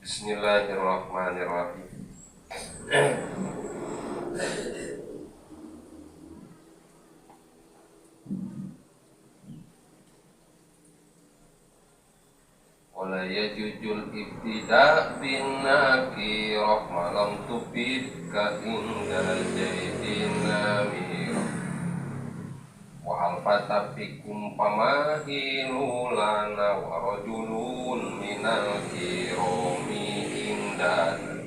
Bismillahirrahmanirrahim. Wala yajujul ibtida bin nakirah malam tufid ka inda jaidin namirah wa alfata fikum pamahilulana wa rajulun minal kirami indana.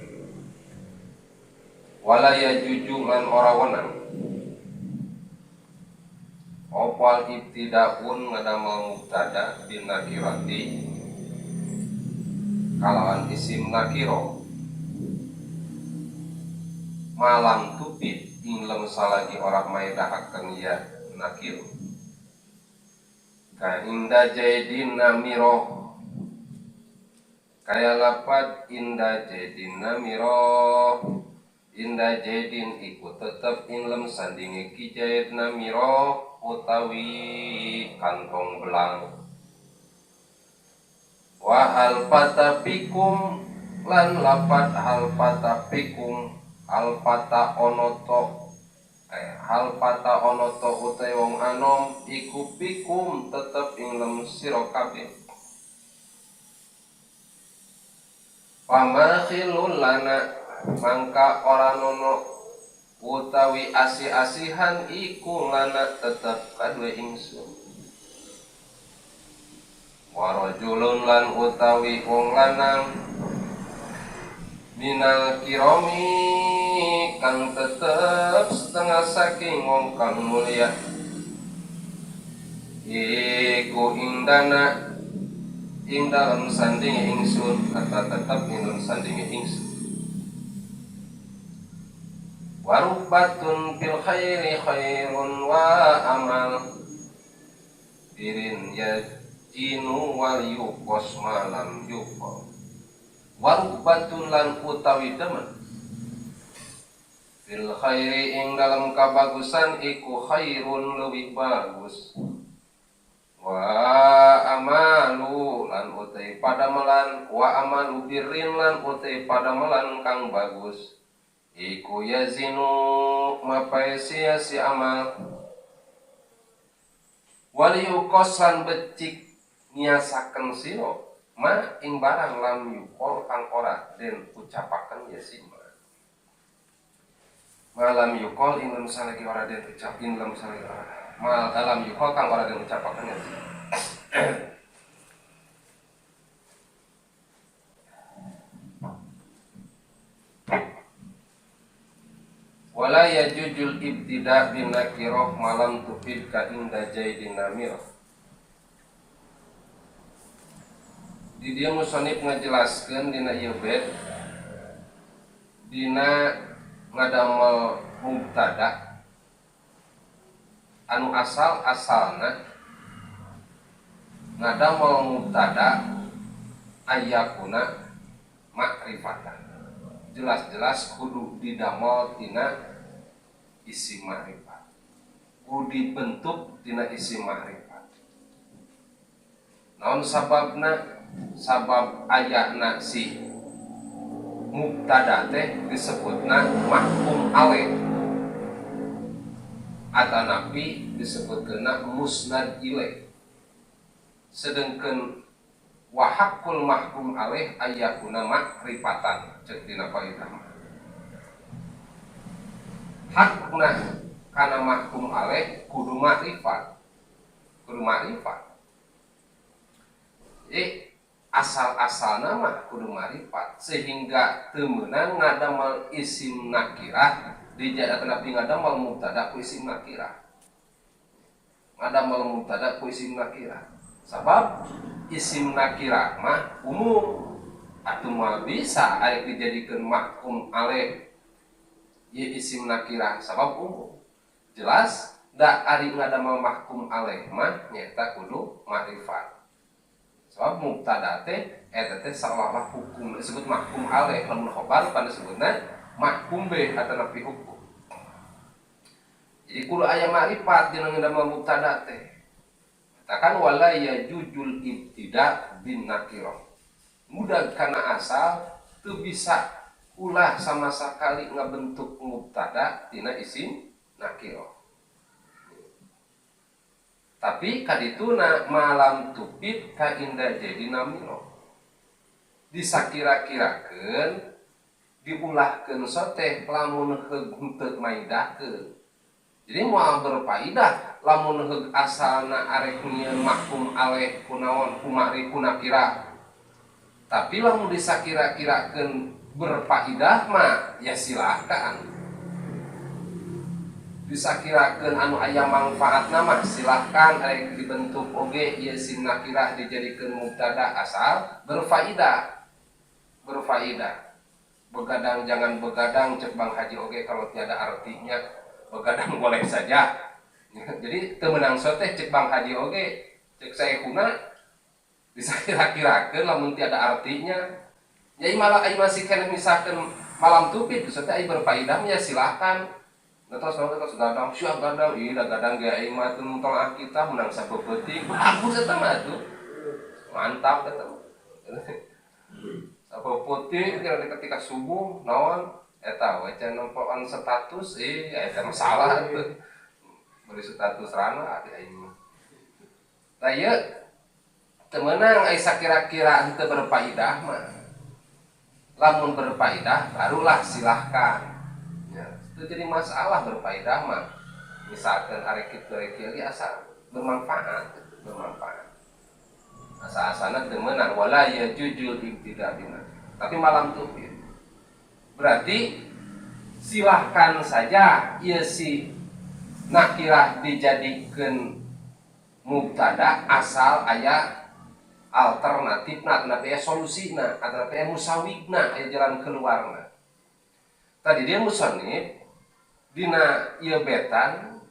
Wala yajuju lan ora wenang opal ibtidaun ngadamel mubtada bin nakirati kalawan isim nakiro malam tupit ing lem salagi ora maedahaken ya nakiro ka inda jaidin namiro kaya lapat inda jaidin namiro inda jaidin iku tetep ing lem sandinge ki jaid namiro utawi kantong belang. Wa hal patapikum lan lapat hal patapikum hal pata onoto hal pata onoto utai wong anom iku pikum tetep ing lem sira kabeh. Pamakhilul lana mangka ora nono utawi asih-asihan iku lana tetep kadue ingsun. Warajulun lan utawi wong lanang minal kirami kang tetep setengah saking wong kang mulia iku indana ing dalem sandinge ingsun atau tetep ing dalem sandinge ingsun. Warubatun fil khairi khairun wa amal birin ya jinu wal yukos malam yukol. Warubatun lan utawi demen fil khairi ing dalam kabagusan iku khairun leuwih bagus. Wa amalu lan utai padamelan wa amalu birrin lan utai padamelan kang bagus iku yazinu mapai sia si amal. Wali yukosan becik ngiasaken sira ma ing barang lam yukol kang ora den ucapaken ya sima. Malam yukol ing lem salagi ora den ucap ing lem salagi ora mal dalam yukol kang ora den ucapaken ya sima. Wala yajujul ibtida bin nakirah malam tufid ka inda jaidin namirah. Di dia musonib ngajelaskeun dina ieu bait dina ngadamel mubtada anu asal-asalna ngadamel mubtada ayakuna makrifatan, jelas-jelas kudu didamel tina isim makrifat, kudu dibentuk tina isim makrifat. Naon sababna? Sabab ayana si mubtada teh disebutna mahkum alaih atanapi disebutkeunna musnad ilaih. Sedengkeun wa haqqul mahkum alaih ayakuna makrifatan cek dina kaidah. Hakna kana mahkum alaih kudu makrifat. Kudu makrifat. Jadi asal-asalna mah kudu makrifat sehingga teu meunang ngadamel isim nakirah dijadikan nabi ngadamel mubtada ku isim nakirah. Ngadamel mubtada ku isim nakirah. Sabab isim nakirah mah umum atuh mah bisa aya dijadikeun mahkum alaih ieu isim nakirah sabab umum. Jelas da ari ngadamel mahkum alaih mah nyaeta kudu makrifat. Sebab mubtada teh eta teh seolah-olah hukum disebut mahkum alaih, lamun khobar pan disebutna mahkum bih atanapi hukum. Jadi kudu aya makrifat dina ngadamel mubtada teh. Katakan wala yajujul ibtida bin nakirah. Mudag kana asal teu bisa ulah sama sekali ngabentuk mubtada tina isim nakirah. Tapi kadituna ma lam tufid ka inda zaidin namiro. Disakira-kirakeun diulahkeun soteh lamun heug henteu maidahkeun. Jadi moal berfaidah lamun heug asalna arek nyieun mahkum alaih kunaon kumari ku nakirah. Tapi lamun disakira-kirakeun berfaidah mah ya silahkan. Disakirakeun anu aya mangfaatna mah silahkan arek dibentuk oge ieu isim nakirah dijadikeun mubtada asal berfaidah. Berfaidah. Begadang jangan begadang cek Bang Haji oge, kalau tiada artinya begadang boleh saja. Jadi teu meunang soteh cek Bang Haji oge, cek Syekhuna disakira-kirakeun lamun tiada artinya. Ya malah ai masih keneh misalkan ma lam tufid teh ai berfaidah ya silahkan. Nah, terus terus gadang, siap gadang, ih da gadang ge aing mah teu tong kita menang sapeupeting. Bagus eta mah tuh. Mantap eta mah. Sapeupeting kira ketika subuh naon eta we can nempoan status, ih eta mah salah tuh. Beri status rana di aing mah. Tah ieu teu meunang ai sakira-kira henteu berfaidah mah. Lamun berfaidah barulah silahkan. Ya, itu jadi masalah berfaedah mah. Misalkan arek kitu arek kieu asal bermanfaat, gitu, bermanfaat. Asa-asana teu meunang wala yajuzul ibtida bina. Tapi ma lam tufid. Berarti silahkan saja ieu si nakirah dijadikeun mubtada asal aya alternatifna, atau aya solusina, atau aya musawwigna, aya jalan keluarna. Tadi dia musonif dina ieu betan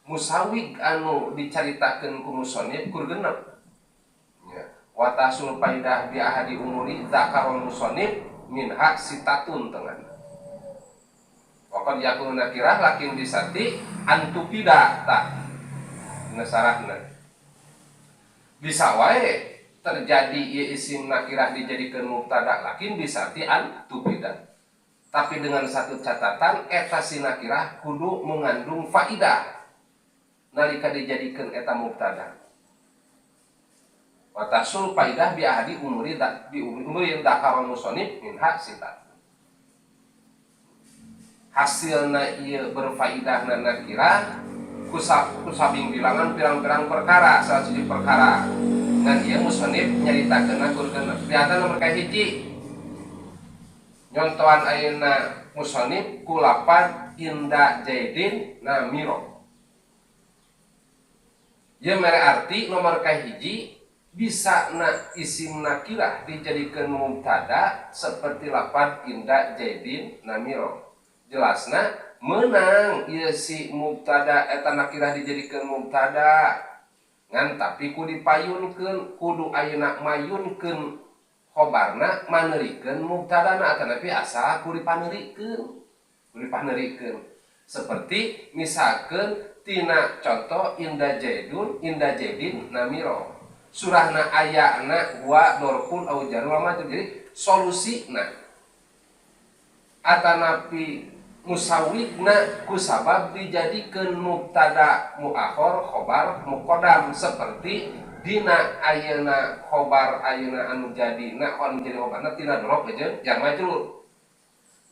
musawwig anu dicaritakeun ku musonif kur genep. Ya. Wa tahsul faidah bi ahadi umuri dzakarul musonif minha sittatun tengah. Wa qad yakunu nakirah lakin bisyarti an tufida tah. Dina sarahna. Bisa wae terjadi ieu isim nakirah dijadikeun mubtada lakin bisyarti an tufida. Tapi dengan satu catatan, eta si nakirah kudu mengandung faidah nalika dijadikeun eta mubtada. Wa tahsul faidah bi ahadi umuri da, bi umuri dzakarul musonif minha sittat. Hasilna ieu berfaidahna nakirah kusabing bilangan pirang-pirang perkara, salah siji perkara. Ngan ieu musonif nyaritakeunna kur genep. Ternyata nomor kahiji nyontohan ayeuna musonif ku lapad inda zaidin namiro. Ieu mere arti nomor kahiji bisa na isim nakirah dijadikan mubtada seperti lapad inda zaidin namiro. Jelasna menang ieu si mubtada eta nakirah dijadikan mubtada ngan tapi kudu dipayunkeun, kudu ayeuna mayunkeun khobarna manerikeun mubtadana atanapi asa kudu dipanerikeun, kudu dipanerikeun. Seperti misalkeun tina contoh inda zaidun, inda zaidin namiro, surahna ayana wa dorfun au jarun wa majrur. Jadi solusina atanapi musawwigna kusabab dijadikeun mubtada muakhir khobar muqaddam, seperti dina ayeuna khobar ayeuna anu jadina anu jadi khobarna tina dorof jeung jar majrur.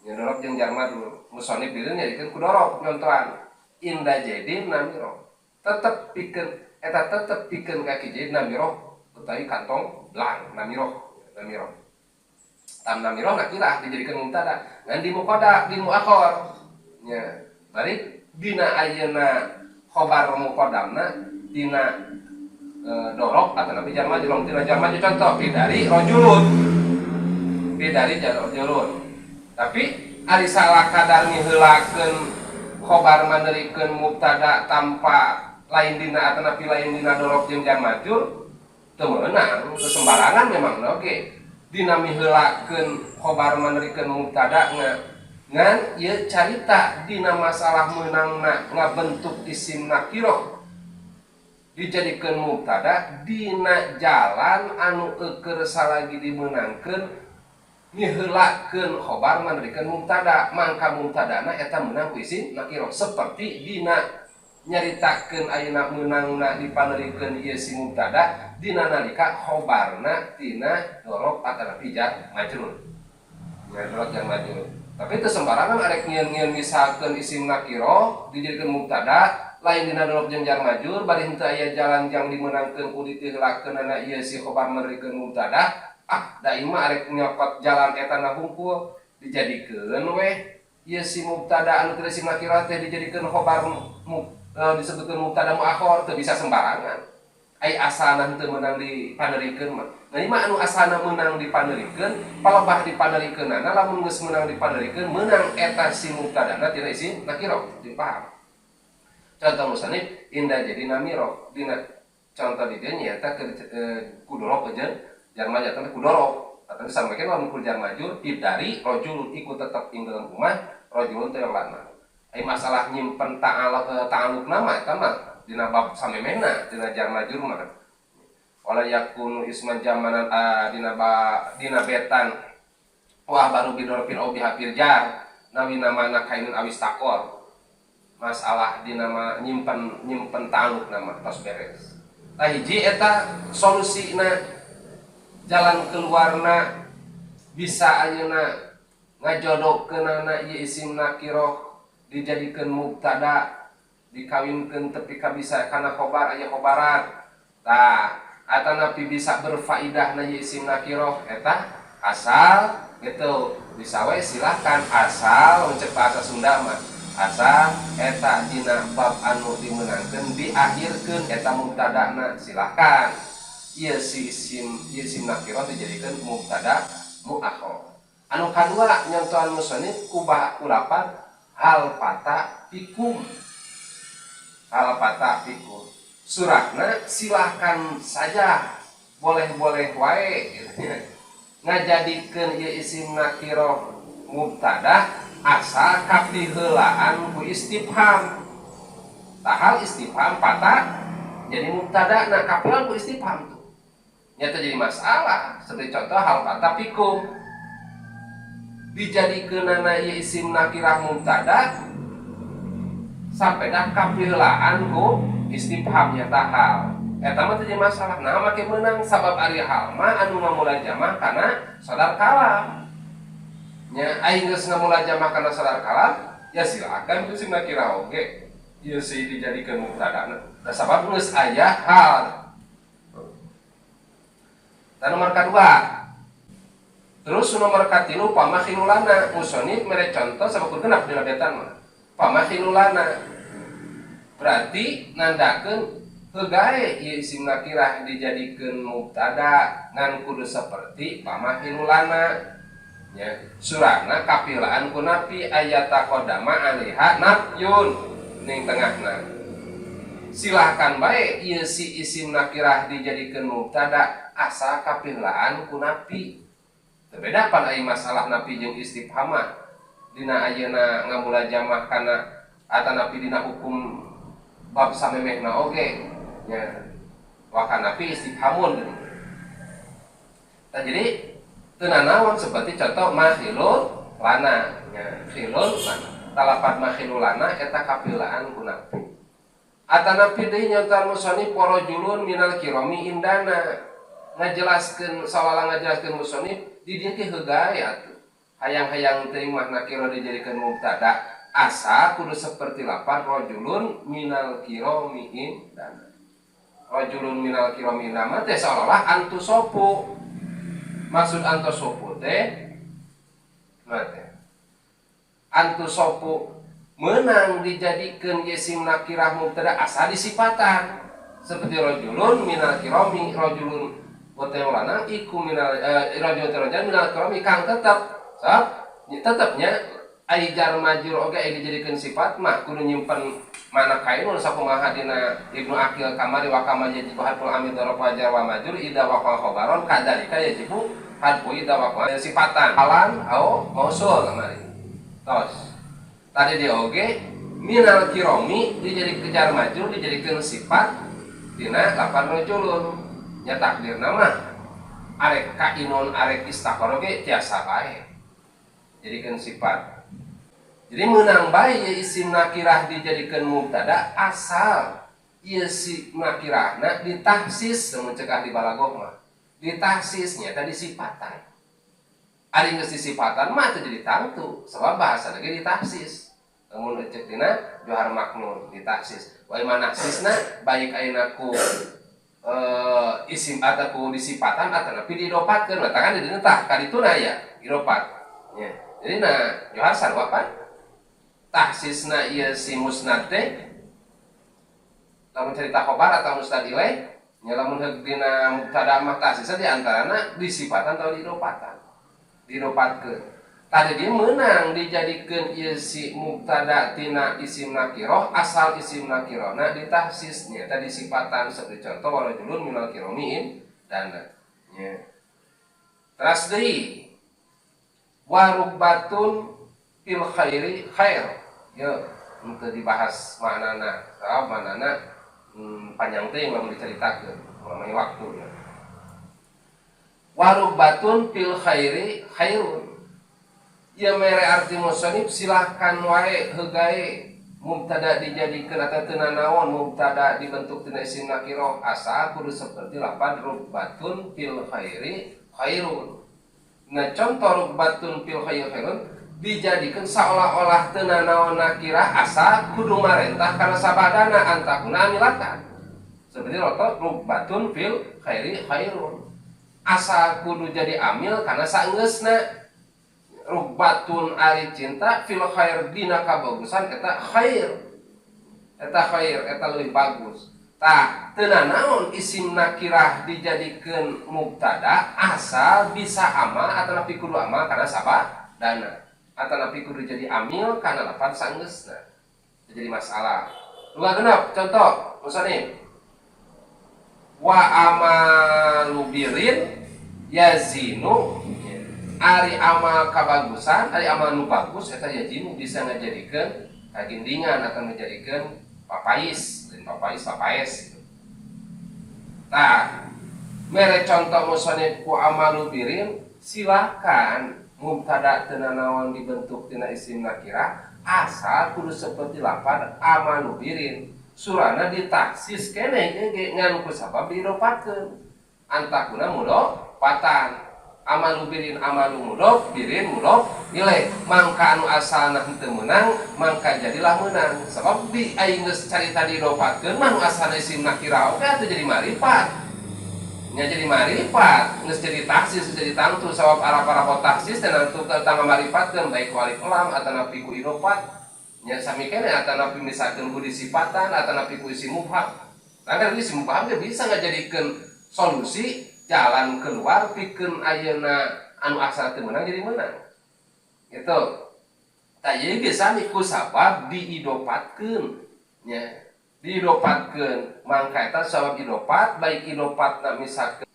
Nya dorof jeung jar majrur musonif dieu nyadikeun ku dorof nyontohan inda zaidin namiro, tetep pikeun eta, tetep pikeun ka ki zaid namiro utawi kantong belang namiro. Namiro tam namiro nakirah dijadikan mubtada ngan di muqaddam, di muakhir nya balik dina ayeuna khobar muqaddamna dina dorof atau nabi jar majrur, tina jar majrur. Contoh fi dari rajulun, fi dari rajulun. Tapi ari salah kadar miheulakeun khobar manerikeun mubtada tanpa lain dina atau nabi lain dina dorof jeung jar majrur teu meunang, teu sembarangan memang. Oke, dina miheulakeun khobar manerikeun mubtada ngan ieu carita dina masalah meunangna ngabentuk isim nakirah. Dijadikeun mubtada dina jalan anu eukeur salagi dimeunangkeun miheulakeun khobar manderikeun mubtada, mangka mubtadana eta meunang ku isim nakirah, seperti dina nyaritakeun ayeuna meunangna dipanerikeun ieu si mubtada dina nalika khobarna tina dhorof atanapi jar majrur. Ya, dhorof jar majrur. Tapi itu sembarangan arek nyieun-nyieun misalkeun isim nakirah dijadikeun mubtada lain dina dhorof jeung jar majrur, bari henteu aya jalan jang dimeunangkeun ku ditiheulakeunana ieu si khobar menerikeun mubtada. Ah, da ieu mah arek nyokot jalan eta na hungkul, dijadikeun weh ieu si mubtada anu teu isim nakirah teh dijadikeun khobar disebutkeun mubtada muakhir. Teu bisa sembarangan ai asalna henteu meunang dipanerikeun mah. Nah, ieu mah anu asalna meunang dipanerikeun, palebah dipanerikeunana, lamun geus meunang dipanerikeun, meunang eta si mubtadana tina isim nakirah, dipaham. Contoh musannif inda jadi namiro, dina contoh di dieu nyaeta ku dhorof jeung jar majrur, atau ku dhorof atau sampaikan lamun ku jar majrur dari rajulun iku tetep ing dalam rumah, rajulun teh lana. Ai masalah nyimpen ta'aluk, ta'aluk nama eta mah dina bab samemehna dina jar majrur mah wala yakunu isman jamanan, dina ba dina betan wah baru bidorfin au bihafil jar nawi namana kainun awis takor. Masalah di nama nyimpen nyimpen ta'aluk nama tos beres. Tah, hiji eta solusina, jalan keluarna bisa ayeuna ngajodokeunana ieu isim nakirah dijadikeun mubtada, dikawinkeun tepi ka bisa kana khobar, aya khobaran. Tah, atanapi bisa berfaidah na ieu isim nakirah eta asal gitu bisa we, silahkan, asal cek bahasa Sunda mah asal eta dina bab anu dimenangkeun diakhirkeun eta mubtadana, silahkan ieu si isim, ieu isim nakirah dijadikeun mubtada muakhir. Anu kadua, nyontohan musannif ku ulapan hal fata fikum. Hal fata fikum surahna silahkan saja, boleh-boleh wae gitu ya, ngajadikeun ieu isim nakirah mubtada asal kapiheulaan ku istifham. Tahal istifham fata jadi mubtada, nah kapilan ku istifham tuh nyata jadi masalah. Seperti contoh hal fata fikum, dijadikeunana ieu isim nakirah mubtada sampai dah kapiheulaan ku istifham, nyata hal eta mah teu jadi masalah. Nah, make meunang sabab ari hal mah anu ngamulajamah kana sadar kalam nya. Aing geus ngamulajamah kana sadar kalam ya, silakan isim nakirah oge ieu sih dijadikeun mubtada. Nah, sabab geus aya hal. Dan nomor kedua. Terus nomor katilu, fama khilun lana. Musannif mere contoh sabab genap dina betan mah. Fama khilun lana berarti nandakeun hegae ieu isim nakirah dijadikeun mubtada ngan kudu seperti fama khilun lana nya, surahna kapilaan ku nafi ayat taqaddama alaiha nafyun ning tengahna. Silahkan bae ieu si isim nakirah dijadikeun mubtada asal kapilaan ku nafi. Teu beda pan ai masalah nafi jeung istifham mah dina ayeuna ngamulajamah kana atanapi dina hukum bab samemehna oge nya, wa nafi istifhamun. Tah, jadi teu nanaon seperti contoh ma khilun lana nya, khilun lana talapat ma khilun lana eta kapilaan ku nafi. Atanapi deui nyontohan musannif warajulun minal kirami indana, ngajelaskeun saolah ngajelaskeun musannif di dieu ge hegae atuh hayang-hayang teuing mah nakirah dijadikeun mubtada asa kudu seperti lapan rajulun minal kirami indana. Rajulun minal kirami indana teh seolah-olah antusofu, maksud antusofu teh mah teh antusofu menang dijadikan isim nakirah mubtada asa disipatan seperti rajulun minal kirami, rajulun wa lanang iku minal rajulun teh minal kirami kang tetep sab tetepnya. Ai jar majrur oge ai dijadikeun sifat mah kudu nyimpen mana kainun sakumaha dina Ibnu Aqil kamari, wa kama yajibu hadful amil dzaraf wa jar wa majrur idza waqa khabaron kadzalika yajibu hadfu idza waqa sifatan halan au mausul kamari. Tos tadi di oge minal kiromi dijadi jar majrur dijadikeun sifat. Tina lapan rajulun nya takdirna mah arek kainun arek istaqarra ge tiasa bae jadikeun sifat. Jadi meunang bae ieu isim nakirah dijadikeun mubtada asal ieu si nakirahna ditahsis, lamun cek ahli balaghah mah ditahsis nyaeta disifatan. Ari geus disifatan mah teu jadi tangtu sabab bahasana ge ditahsis. Lamun cek dina Johar Maknun ditahsis. Wa manahsisna baik ayeuna ku isim atau ku disifatan atanapi diidopatkeun. Mata kan di dieu tah kadituna aya idopat nya. Jadi na Johar sarua pan tahsisna ieu si musnad teh lamun carita khobar atau musnad ilaih nya, lamun heug dina mubtada mah tahsisna di antarana disifatan atau diidopatan, diidopatkeun. Tadi dia meunang dijadikeun ieu si mubtada tina isim nakirah asal isim nakirahna ditahsis nya tadi sifatan, seperti contoh warajulun minal kirami indana nya. Teras deui warugbatun fil khairi khair ya, untuk dibahas maknana sabab maknana panjang teuing lamun dicaritakeun melalui waktu ya. Warugbatun fil khairi khairun ya, mere arti musonif silahkan wae heugae mubtada dijadikeun atau teu nanaon mubtada dibentuk tina isim nakirah asal kudu seperti lapan rugbatun fil khairi khairun. Nah, contoh rugbatun fil khairi khairun dijadikan seolah-olah teu nanaon nakirah asal kudu marentah karena sabadana antakuna amilatan, seperti roto rugbatun fil khairi khairun asal kudu jadi amil karena saenggeusna. Rugbatun ari cinta, fil khair dina kabagusan, eta khair, eta khair, eta leuwih bagus. Tah, teu nanaon isim nakirah dijadikeun mubtada asal bisa amal atau napi kudu amal karena sabadana atau napi kudu jadi amil karena lapan sanggeusna jadi masalah. Nu genep contoh musonif wa amalu birin yazinu, ari amal kabagusan, ari amal nu bagus eta yazinu bisa ngajadikeun kagindingan atau ngajadikeun papais, lain papais, papaes gitu. Tah, mere contoh musonif ku amalu birin silakan mubtada teu nanaon dibentuk tina isim nakirah asal kudu seperti lapan amalu birin, surana ditahsis keneh ge ngan ku sabab diidopatkeun antakuna mudhofatan. Amalu birin, amalu mudhof, birin mudhof ilaih, mangka anu asalna henteu meunang mangka jadilah meunang sabab di aing geus carita diidopatkeun mah nu asalna isim nakirah oge atuh jadi marifat nya, jadi marifat geus jadi tahsis, jadi tangtu sabab arah-arah tahsis dan tangtu tangga marifatkeun baik ku alif lam atanapi ku idofat nya sami keneh atanapi misalkeun ku disifatan atanapi ku isim mubham. Nah, kan isim mubham ge bisa ngajadikeun solusi jalan keluar pikeun ayeuna anu asal teu meunang jadi meunang gitu. Tah, ieu ge sami ku sabab diidopatkeun nya, diidopatkeun mangka eta sabab idofat, baik idofatna misalkeun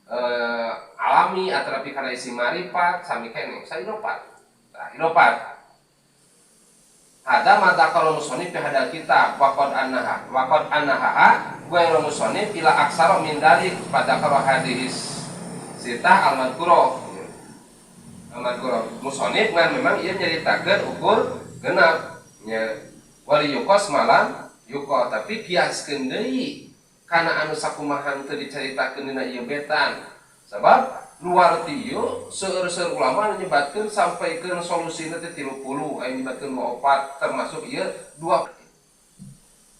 alami atanapi kana isim marifat sami keneh sa idofat. Tah, idofat hada ma dzakara musannif fi hadal kitab waqad anaha ghairu musannif ila aksara min dalik pada karo hadis sitah al-madkuro al-madkuro. Musannif ngan memang ieu nyaritakeun ukur genep nya, wali yuqos malam yuqo, tapi kiaskeun deui kana anu sakumahan teu dicaritakeun dina ieu betan sabab luar ti ieu seueur-seueur ulama anu nyebatkeun sampaikeun solusina teh 30, aya nyebatkeun 24 termasuk ieu dua.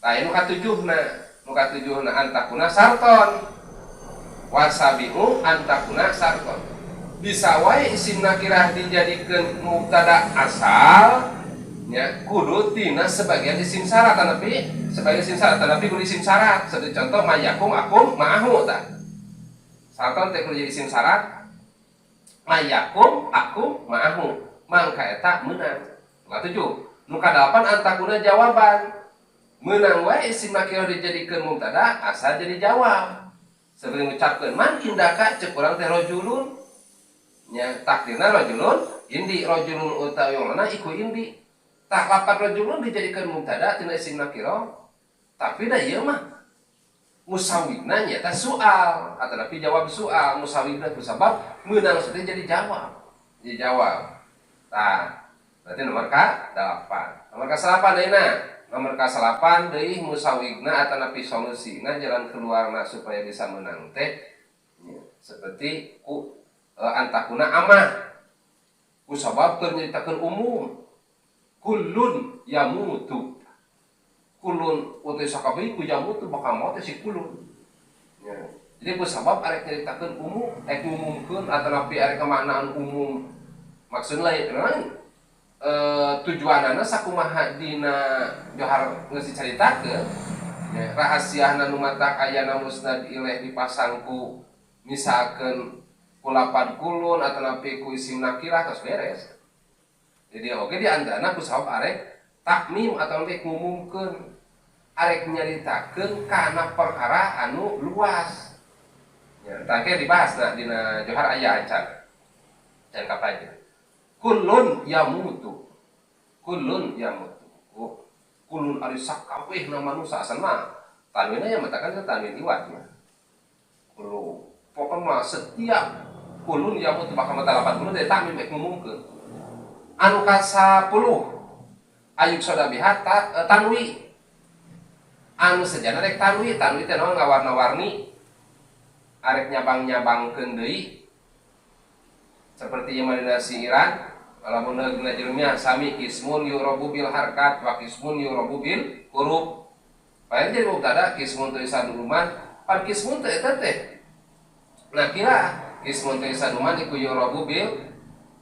Tah, nu katujuhna, nu katujuhna antakuna sarton, wasabiu antakuna sarton, bisa wae isim nakirah dijadikeun mubtada asal nya kudu tina sebagian isim syarat, tapi sebagian isim syarat tapi kudu isim syarat, seperti contoh mayakum akum ma'ahu. Tah, sarton teh kudu jadi isim syarat mayakum akum ma'ahu mangka eta meunang. Nu katujuh. Nu kadalapan antakuna jawaban, meunang wae isim nakirah dijadikeun mubtada asal jadi jawab, seperti ngucapkeun man indaka, cek urang teh rajulun nya, takdirna rajulun indi, rajulun utawi mana iku indi. Tah, lapan rajulun dijadikan mubtada tina isim nakirah, tapi da ieu mah Musawwigna nyaeta soal atau tapi jawab soal musawwigna ku sabab meunang teh jadi jawab. Jadi jawab. Nah, berarti nomor ka 8. Nomor ka 9 deui. Nomor ka 9 deui musawwigna atanapi solusina, jalan keluarna supaya bisa menang teh ya, seperti ku an takuna amah, ku sabab keur nyaritakeun umum, kullun yamutu, kullun utai sakabeh ku yamutu bakal maot si kullun ya. Jadi ku sabab arek nyaritakeun umum, arek ngumumkeun atanapi arek kemaknaan umum, maksudna lain tujuanana sakumaha dina Johar geus dicaritakeun ya, rahasiana nu matak ayana musnad ilaih dipasang ku misalkeun ku lapad kullun atanapi ku isim nakirah, terus beres. Jadi oke, di antarana ku sabab arek ta'mim atau arek ngumumkeun, arek nyaritakeun kana perkara anu luas ya. Tah, dibahas nah dina Johar aya acan can kapaja. Kullun yamutu, kullun yamutu. Oh, kullun ari sakabehna manusia, asal mah tanwinnya yang matakan itu tanwin iwad ya. Kullu pokoknya mah setiap kullun yamutu bakal mata 80 dari ta'mim, ek ngumumkeun. Anu ka 10, an yuqshoda biha tanwi, anu sejana rek tanwi. Tanwi teh naon? Ngawarna-warni, arek nyabang-nyabangkeun deui, seperti yang dina siiran lamun dina Jurumiyah sami, qismun yu'robu bil harkat wa qismun yu'robu bil huruf. Paling jadi mubtada qismun teu saduman, pan qismun teh eta teh nakira, qismun teu saduman iku yu'robu bil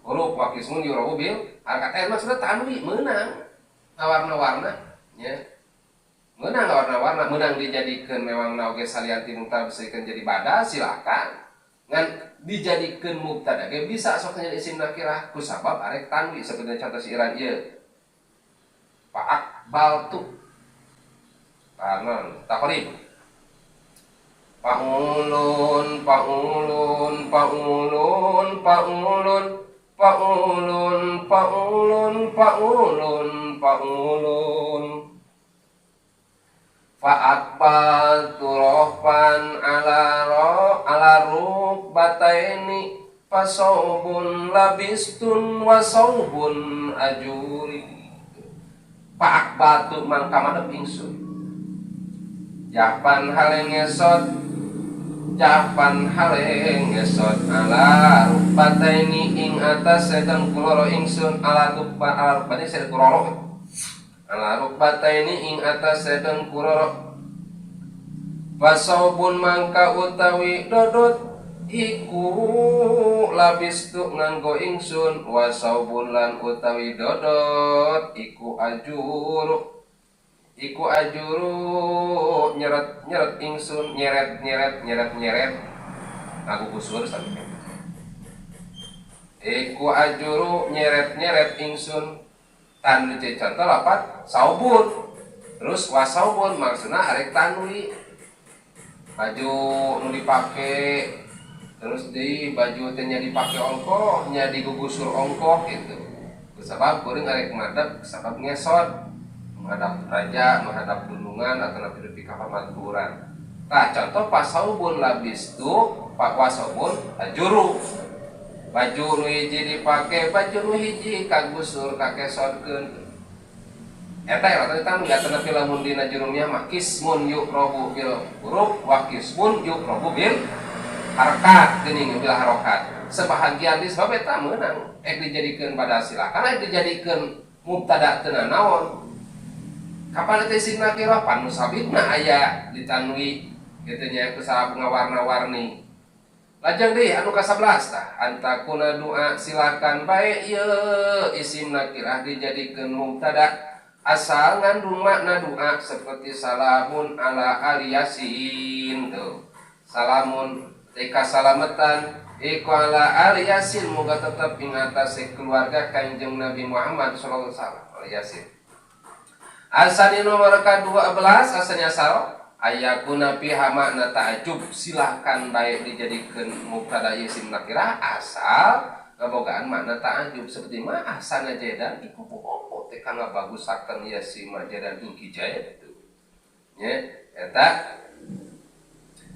huruf wa qismun yu'robu bil harkat. Eh, maksudna tanwi meunang ngawarna-warna nya, meunang ngawarna-warna, meunang dijadikeun memang oge salian ti mubtada, bisa jadi badal silakan, ngan dijadikeun mubtada ge bisa, sok jadi isim nakirah ku sabab arek tanwi, seperti contoh siiran ieu, fa aqbaltu tanon taqrib faulun faulun faulun faulun faulun faulun faulun faulun. Fa'aqbaltu rohfan ala ro ala rukbataini fasaubun labistun wa saubun ajuri. Fa'aqbaltu mangka madep ingsun, jahfan hale ngesot, jahfan hale ngesot, ala rukbataini ing atas dengkuloro ingsun, ala rukba, ala rukbataini sedengkuloro, ala rukbataini ing atas dengkuloro. Fasaubun mangka utawi dodot iku labistu nganggo ingsun, wasaubun lan utawi dodot iku ajuru, iku ajuru nyeret nyeret ingsun, nyeret nyeret nyeret nyeret aku kusur sampe iku ajuru nyeret nyeret ingsun. Tan contoh lapat saubun terus wasaubun, maksudnya arek tanwi baju nu dipake, terus di baju teh nya dipake ongkoh nya, digugusur ongkoh gitu, sebab kuring arek madep, sabab ngesot menghadap raja, menghadap gunungan atau nabi nepi ka pamaturan. Nah, contoh fasaubun labistu pak wasaubun ajuru, baju nu hiji dipake, baju nu hiji kagusur, kakesotkeun. Eta ya tadi tanu ya, tapi lamun dina Jurumiyah mah qismun yu'robu bil huruf wa qismun yu'robu bil harakat geuning, bil harokat sebahagian. Di sebab eta meunang ek dijadikeun pada silakan, ek dijadikeun mubtada teu naon. Kapan eta isim nakirah? Pan musawwigna aya ditanwi kitu nya, ku sabab ngawarna-warni. Lajeng deui anu ka-11 tah, an takuna doa, silakan bae ieu isim nakirah dijadikeun mubtada asal ngandung makna doa, seperti salamun ala ali yasin tuh, salamun ika salamatan iku ala ali yasin, moga tetep ing atase keluarga Kanjeng Nabi Muhammad sallallahu alaihi wasallam, ali yasin. Asani nomor ke-12, asalnya saro ayakuna fiha makna ta'ajub, silahkan baik dijadikan mubtada isim nakirah asal ngabogaan makna ta'ajub, seperti ma ahsana zaidan, iku pokok teh kana bagusakeun ya si ma zaidan ing ki Zaid itu nya. Eta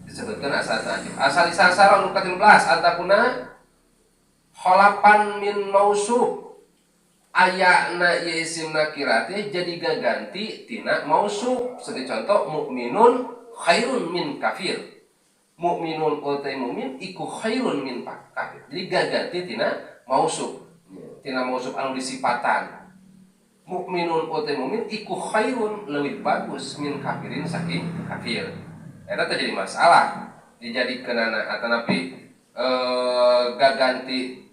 Disebutkan asal ta'jub. Asal isasar anu ka-13 antakuna kholafan min mausuf ayana ieu isim nakirah teh jadi gaganti tina mausuf. Sebagai contoh mukminun khairun min kafir. Mukminun utai mukmin iku khairun min kafir. Jadi gaganti tina mausuf. Tina mausuf anu disipatan. Mukminun utai mukmin iku khairun leuwih bagus min kafirin saking kafir. Eta teh jadi masalah dijadikeunana atanapi gaganti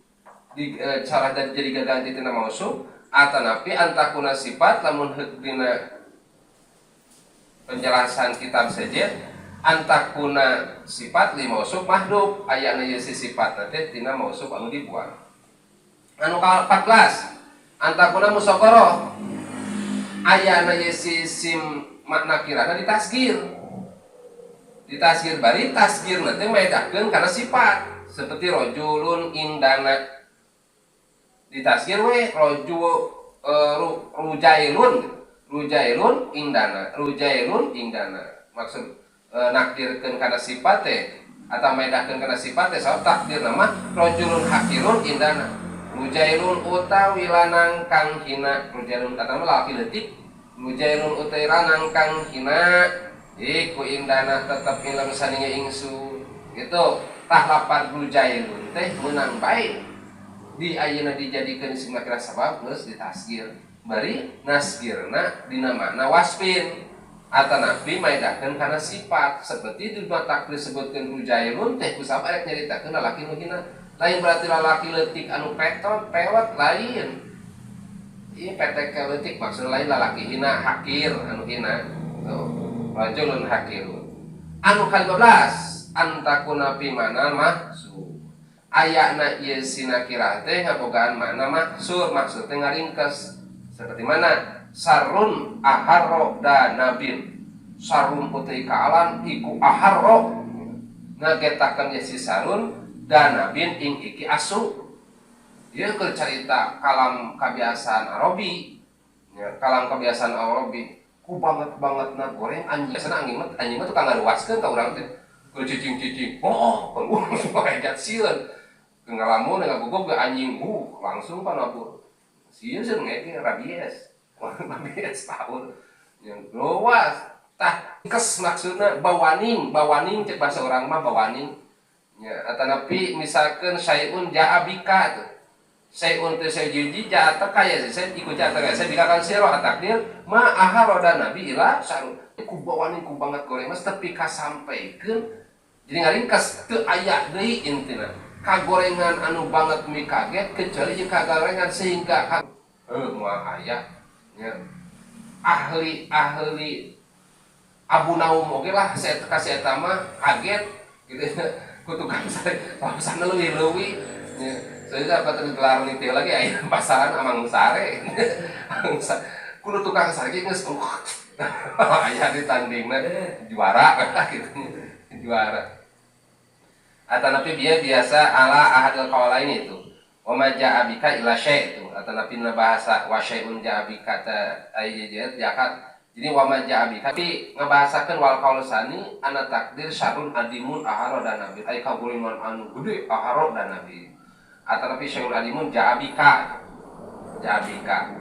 di cara jadi gaganti tina mausuf atanapi antakuna sifat lamun heuk dina penjelasan kitab sejen antakuna sifat li mausuf mahdhuf ayana ieu si sifat teh tina mausuf anu dibuang. Anu ka-14 antakuna musagharah ayana ieu si isim makna kirana ditasgir. Ditasgir bari tasgirna teh maedakeun kana sifat seperti rajulun indana ditasgir we rajul rujailun rujailun indana rujailun indana maksud nakdirkeun kana sifat teh atau maedahkeun kana sifat teh sabab takdir nama rajulun hakirun indana rujailun utawi lanang kang hina rujailun kata mah lalaki leutik rujailun utawi lanang kang hina iku indana tetep ilmu saninga ingsun gitu tah lapar rujailun teh meunang bae di ayeuna dijadikeun isim nakirah sabab geus ditasgir bari nasgirna dina makna wasfin atanapi maedahkeun kana sifat seperti di matak disebutkeun rujailun teh ku sabab arek nyaritakeun lalaki nu hina lain berarti lalaki leutik anu petot pewet lain ieu PTK leutik maksudna lain lalaki hina hakir anu hina tuh rajulun hakirun. Anu ka-15 antakuna fi mana mahsur ayana ieu si nakirah teh ngabogaan makna maksur maksud teh ngaringkes seperti mana sarun aharro danabin sarun utai kaalan iku aharro ngagetakeun ieu si sarun danabin ing iki asu. Ieu keur carita kalam kabiasaan Arabi ya, kalam kabiasaan Arabi ku banget-banget na goreng anjing biasana anjing mah tukang ngaruaskeun ka urang teh keur cicing-cicing oh hejat sieun keur ngalamun ngagugup ge anjing langsung panabur sieun sieun ngeke rabies rabies paur yang luas tah kes maksudna bawaning bawaning cek bahasa urang mah bawaning nya atanapi misalkeun syai'un ja'a bika tuh syai'un teh sayjiji ja'a teka ya saya ikut ja'a teka saya bika kan siro takdir ma aharoda nabi ila sarun ku bawaning ku banget goreng mas tepi ka sampaikeun jadi ngaringkes teu aya deui intina kagorengan anu banget mi kaget kecuali jeung kagorengan sehingga moal aya nya ahli-ahli Abu Naum oge lah saya kasih eta mah kaget gitu ku tukang sare sana leuwih-leuwih nya saya dapat gelar nitih lagi aya pasaran amang sare kudu tukang sare ge geus aya di tandingna juara gitu juara. Atanapi dia biasa ala ahadil qawlaini itu wa ma ja'a bika ila syai' itu atanapi na bahasa wa syai'un ja'a bika ta ayat jakat jadi wa ma ja'a bika tapi ngabahasakeun wal qaul sani ana takdir syarun adimun aharo dan nabi ay kagulingan anu gede aharo dan nabi atanapi syai'un adimun ja'a bika ja'a bika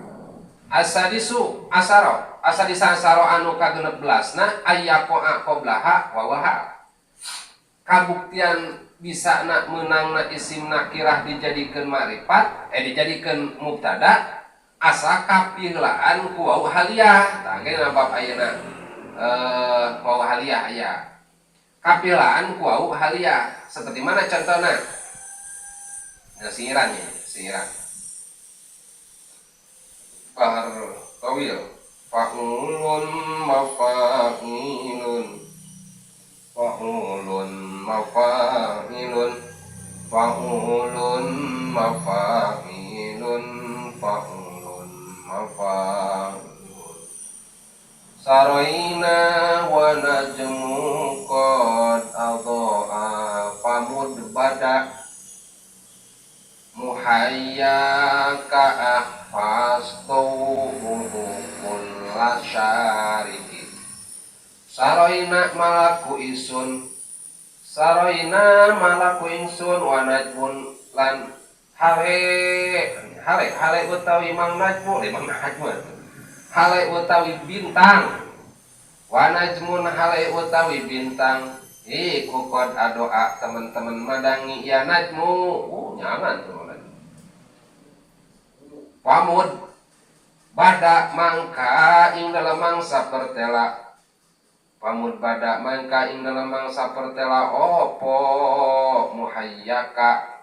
asadisu asaro asadisa asaro anu ka-16na ayyaqa qablaha wa waha kabuktian bisa nak menang na isim nakirah dijadikeun marifat dijadikeun mubtada asa kapiheulaan ku wau haliyah tah ge bab ayeuna wau haliyah aya kapiheulaan ku wau haliyah seperti mana contohna nah singiran ya singiran bahar tawil fa'ulun mafa'ilun fa'ulun mafa'ilun fa'ulun mafa'ilun fa'ulun mafa'ilun saraina wa najmu qad adha'a famud bada muhayyaka ahfastuhu kulla syariki saroina malaku isun Saroina malaku ingsun wa najmun lan hale hale hale utawi mang najmu, mang najmu hale utawi bintang, wa najmun hale utawi bintang iku qad adoa teman-teman madangi ya najmu. Nyangan tuh najmu. Pamud bada mangka ing dalam mangsa pertela, pamud bada mangka ing dalam mangsa pertela opo muhayyaka,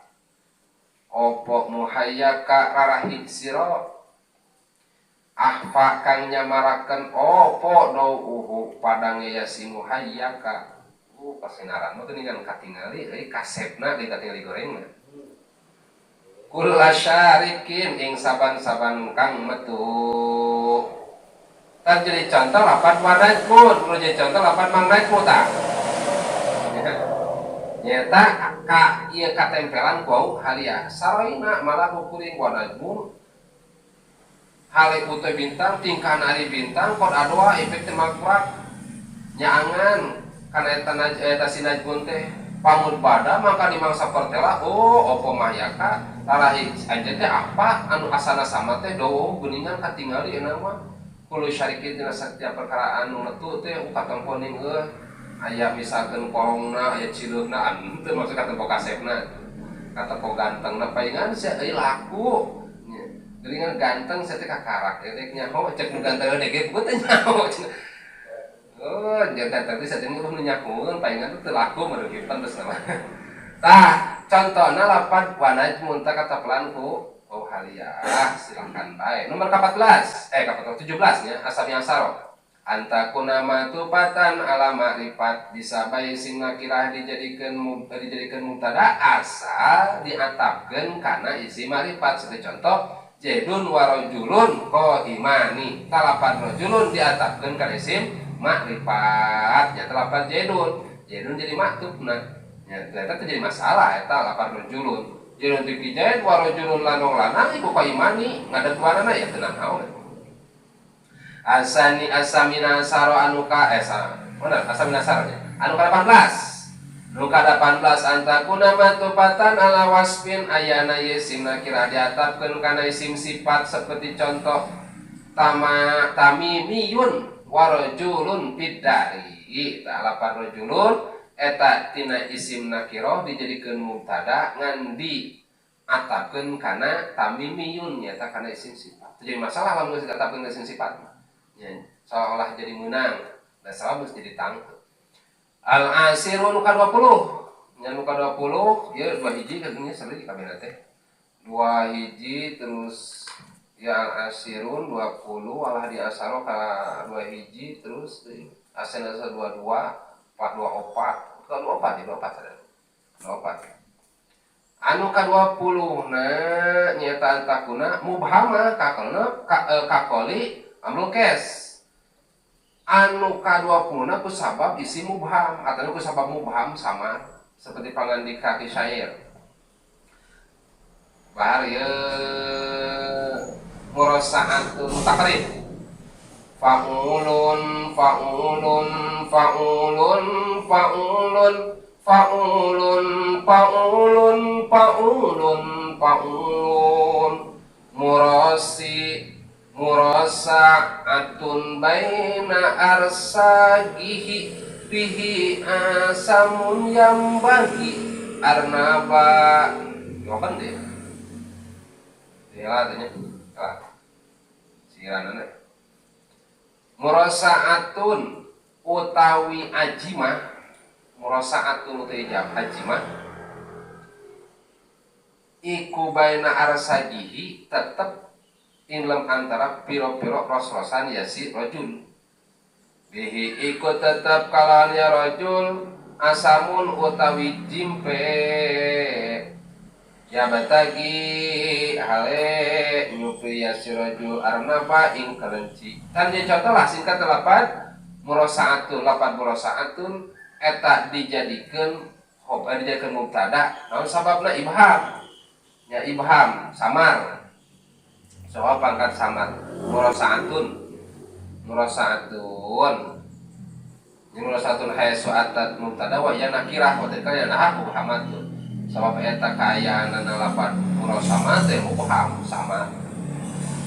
opo muhayyaka rarahi sira ahfa kang nyamarakeun opo dauhu padange ya si muhayyaka. Pasinaran mah geuningan katingali euy, kasepna deui katingali gorengna. Kulla syarikin ing saban-saban kang metu. Tah, jadi contoh lapan wanajmun, nu jadi contoh lapan mang najmu tah. Nyata ka ieu katempelan ku wau haliah. Saroina malaku kuring wa najmun hale utawi bintang, tingkahna ari bintang qad adoa efek teh magrak nyaangan kana eta eta si najmun teh. Pamud bada maka di mangsa pertela oh opo mahyaka lalahi anjeun teh apa anu asana sama teh dowo geuningan katingali euna mah kulo syarikin dina setiap perkara anu metu teh katempo ning eueuh aya misalkeun korongna, aya cileukna, anu teu maksud katempo kasepna, katempo gantengna, palingan sia euy laku nya. Geuningan ganteng sia teh kakarak teh nyaho cek nu ganteng ge teu nyaho. Oh, nya ganteng teh sia teh nu nyahoeun, palingan teu laku meureun kieu terus nama. Tah, contohna lapan wa najmun tah katapelan ku oh haliah, silakan bae. Nomor ke-14, eh ke-14 17 nya, asami asaro. Antakuna ma'tufatan ala ma'rifat, bisa bae isim nakirah dijadikeun mubtada asal diatapkeun kana isim ma'rifat, seperti contoh Zaidun wa rajulun qaimani. Talapan rajulun diatapkeun kana isim ma'rifat nya, talapan Zaidun, Zaidun jadi ma'tufna nya. Ternyata itu jadi masalah eta lapan rajulun. Zaidun ti Zaid, wa rajulun lan wong lanang iku qaimani ngadeg duanana, ya teu naon. Asani asamina saro anu ka eh sa, mana asamina saro nya anu ka 18, nu ka 18 antakuna ma'tufatan ala wasfin, ayana ye isim nakirah diatapkeun kana isim sifat, seperti contoh tama tamimiyun wa rajulun fiddari. Tah, lapan rajulun eta tina isim nakirah dijadikeun mubtada ngan diatapkeun kana tamimiyun, nyata kana isim sifat. Jadi masalah lamun geus diatapkeun isim sifat ya, seolah-olah jadi menang dan salah mesti jadi tangkep. Al asiru nu ka 20 nya, nu ka 20 ya, dua hiji katanya seri kabeh teh dua hiji terus ya. Al asirun 20, al hadi asaro ka dua hiji, terus asen asa 22, 4, 2 opat, ka dua opat ya, dua opat ada dua opat. Anu ka 20 na nyata antakuna mubhama kakolna ka, kakoli amrul kes. Anu ka-20 na kusabab isi mubham atau kusabab mubham, sama seperti pangandika ki syair bahar ye murasaatun taqrib: faulun faulun faulun faulun faulun faulun faulun faulun murasi murasa'atun baina arsagihi bihi asamun yambagi arnaba. Jawaban deh ya, tanya lah siranana murasa'atun utawi ajimah, murasa'atun utawi ajimah iku baina arsagihi tetep ing antara piro-piro ros-rosan ya si rojul, bihi iku tetep kalawan ya rojul asamun utawi jimpe ya batagi hale nyupri ya si rojul arnaba ing kelenci. Tan jadi contoh lah singkat lapan murasaatun, lapan murasaatun eta dijadikan khobar, dijadikan mubtada. Naon sababna? Ibham ya, ibham samar, soal pangkat samar. Murasaatun, murasaatun Murasatun haitsu atat mubtada wa ya nakirah wa tilka ya naha mubhamatun. Sabab eta kaayaanana lapan murasama teh mubham sama.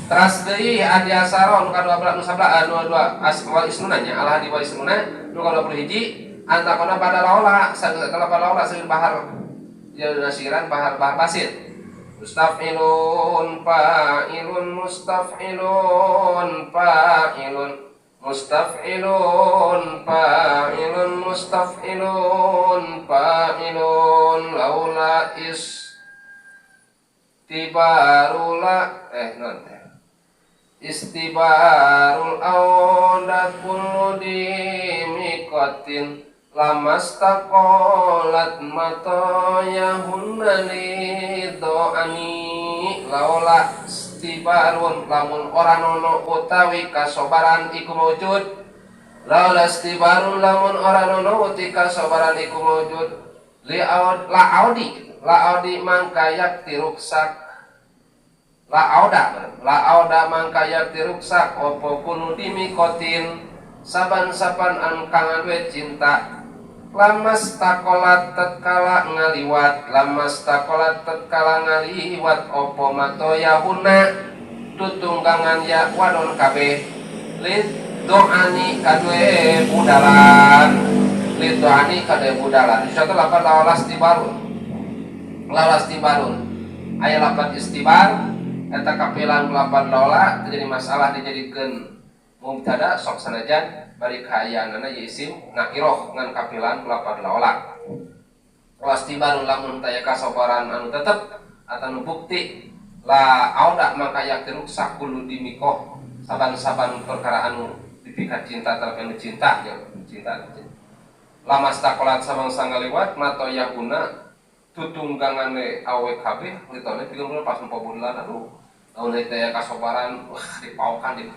Teras deui adi asaro nu ka-12 nu 11 nu 2 wal isnuna nya al hadi wal isnuna nu ka-21 antakona pada laula sagala laula seueur bahar ya nasiran bahar bahar basit. Mustaf'ilun fa'ilun mustaf'ilun fa'ilun mustaf'ilun fa'ilun mustaf'ilun fa'ilun laula istibarula non teh istibarul auda kullu dimiqatin lamastaqalat matayahunna lidoani laula istibarun lamun ora nono utawi kasobaran iku maujud laula istibarun lamun ora nono uti kasobaran iku maujud li aud la audi mangka yakti ruksak la auda mangka yakti ruksak opo kunu dimikotin saban-saban an kang duwe cinta lamas takolat tatkala ngaliwat lamas takolat tatkala ngaliwat opo matoyahuna tutunggangan ya wadon kabeh lidoani kadue budalan lidoani kadue budalan insyaallah lapan lawalas tibarun lawalas tibarun aya lapan istibar eta kapilang lapan laula terjadi masalah dijadikeun mubtada sok sanajan bari kaayaanana ye isim nakiroh ngan kapilan lapan laula wastibarun lamun taya kasobaran anu tetep atau bukti la auda maka yakti ruksak kulo dimikoh saban-saban perkara anu dipikat cinta terhadap anu cinta ya cinta lamas takolat samangsa ngaliwat matoyahuna tutunggangane awe kabeh litone pikeun pas nempo bulan aduh lamun taya kasobaran wah dipaukan di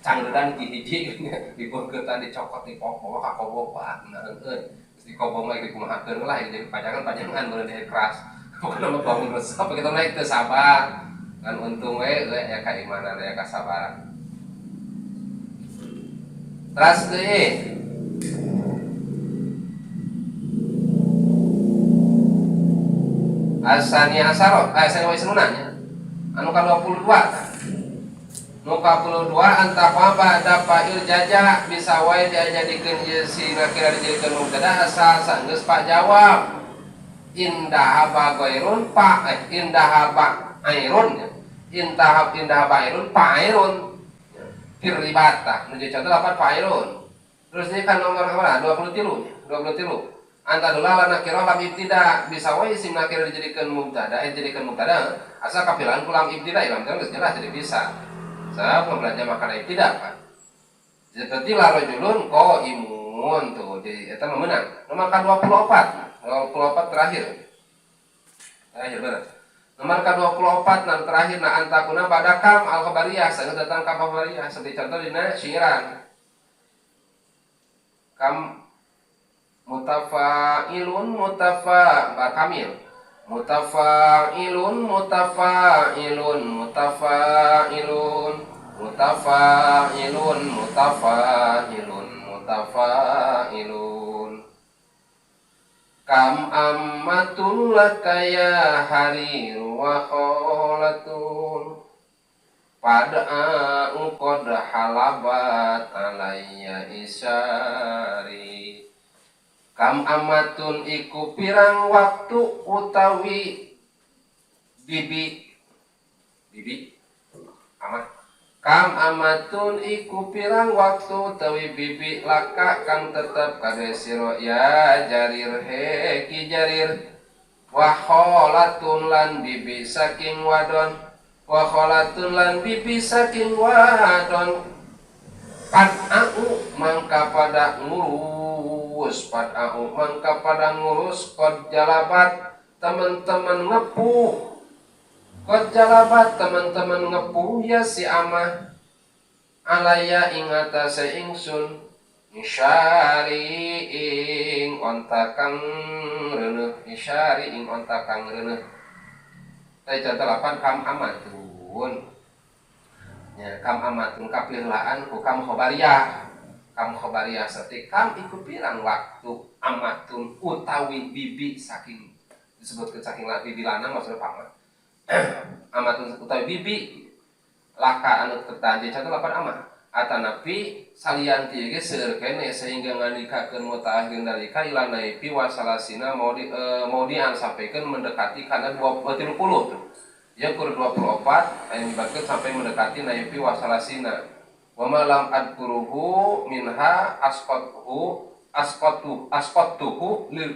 cangredan hiji-hiji diburketan dicokot dipok ka kobok wah naeun geus dikobong lagi dikumahakeun lah jadi pajangan-pajangan mun teh keras pokona mah bangun resep kitu naik teu sabar ngan untung we euy aya kaimanan aya kasabaran teras deui asani asaro asani wa isnuna nya anu ka-22 nu ka-22 antaqwa ba'da fa'il jaja bisa wae dijadikeun ieu si nakira dijadikeun mubtada asal saenggeus pak jawab indah ba ghairun pa indah ba airun intahab indah ba airun pa airun firribata nu jadi contoh lapan pa airun terus ini kan nomor berapa 23 antadullah la nakira lam ibtida bisa wae isim nakira dijadikeun mubtada dijadikeun mubtada asal kapilan ku lam ibtida lam geus jelas jadi bisa sebab belanja makanan ibtida kan seperti la rajulun qaimun tuh jadi eta mah meunang nomor ka-24 24 terakhir benar nomor ka-24 nah terakhir nah antakuna pada kam al khabariyah sangat datang kam khabariyah seperti contoh dina syiiran kam mutafa'ilun mutafa bar kamil mutafa'ilun mutafa'ilun mutafa'ilun mutafa'ilun mutafa'ilun mutafa'ilun kam ammatul laka ya harir wa khalatun pada'u qad halabat alayya isyari kam amatun iku pirang waktu utawi bibi bibi amah kam amatun iku pirang waktu utawi bibi laka kang tetep kade sira ya jarir he ki jarir wa khalatun lan bibi saking wadon wa khalatun lan bibi saking wadon pad'au mangka pada ngurus pad'au mangka pada ngurus qad jalabat teman-teman ngepuh qad jalabat teman-teman ngepuh ya si amah alaya ing atase ingsun isyari ing onta kang reuneuh isyari ing onta kang reuneuh teh contoh 8 kam amatun ya kam amatun kapirlaan ku kam khabariyah Kam khobariyah sate kam iku pirang waktu amatun utawi bibi saking disebutkeun saking bibi lanang maksudna paman. Amatun utawi bibi laka anu tertaji contoh lapan amah atanapi salian ti ge seueur keneh sehingga ngandikakeun mutaakhirin dalika ila naifi wa salasina maudian sampaikan mendekati kana 30 tuh. Ya kur 24 aya nyebatkeun sampai mendekati naifi wa salasina. Wa ma lam adkuruhu minha asqathu asqatu asqatuhu lil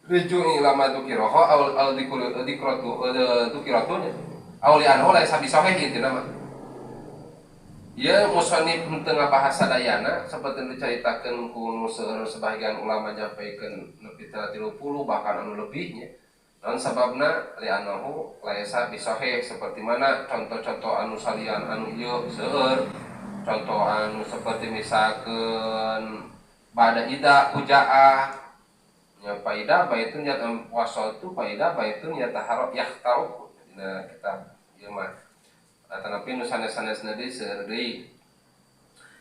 ruju'i ila ma dzukirahu aw al dzikratu dzukiratunya aw li anhu laisa bisahih intina mah. Ieu musannif henteu ngabahas sadayana saperti nu dicaritakeun ku nu seueur sebagian ulama nyampaikeun nepi ka 30 bahkan anu lebihnya. Naon sababna li annahu laisa bisahih seperti mana contoh-contoh anu salian anu ieu seueur. Contoh anu seperti misalkeun ba'da ida hujaah nya faida baitun ya wasatu faida baitun ya taharok yahtaruk dina kitab ieu mah. Tetapi nu sanes-sanesna deui seueur deui.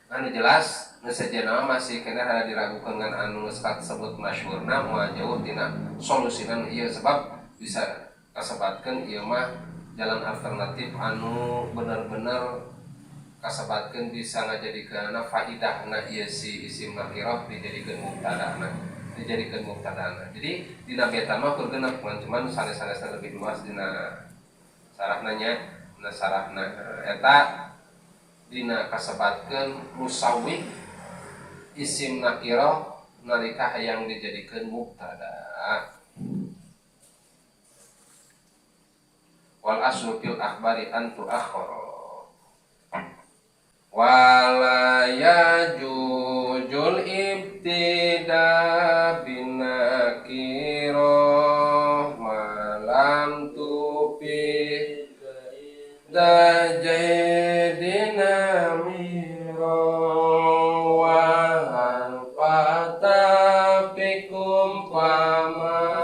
Anu jelas nu sejenna masih keneh rada diragukeun ngan anu geus kasebut masyhurna moal jauh tina solusina nu ieu sebab bisa kasebatkeun ieu mah jalan alternatif anu bener-bener kasebatkeun bisa ngajadikeunana faidahna ieu si isim nakirah dijadikeun mubtadana dijadikeun mubtadana. Jadi dina beta mah keur genep cuman sanes-sanesna lebih luas dina sarahna nya. Dina sarahna eta dina kasebatkeun musawwih isim nakirah nalika hayang dijadikeun mubtada. Wal aslu fil akhbari an tuakhkhara wala yajuzul ibtida bin nakirah ma lam tufi dajaidina mira wa hal fatafikum fama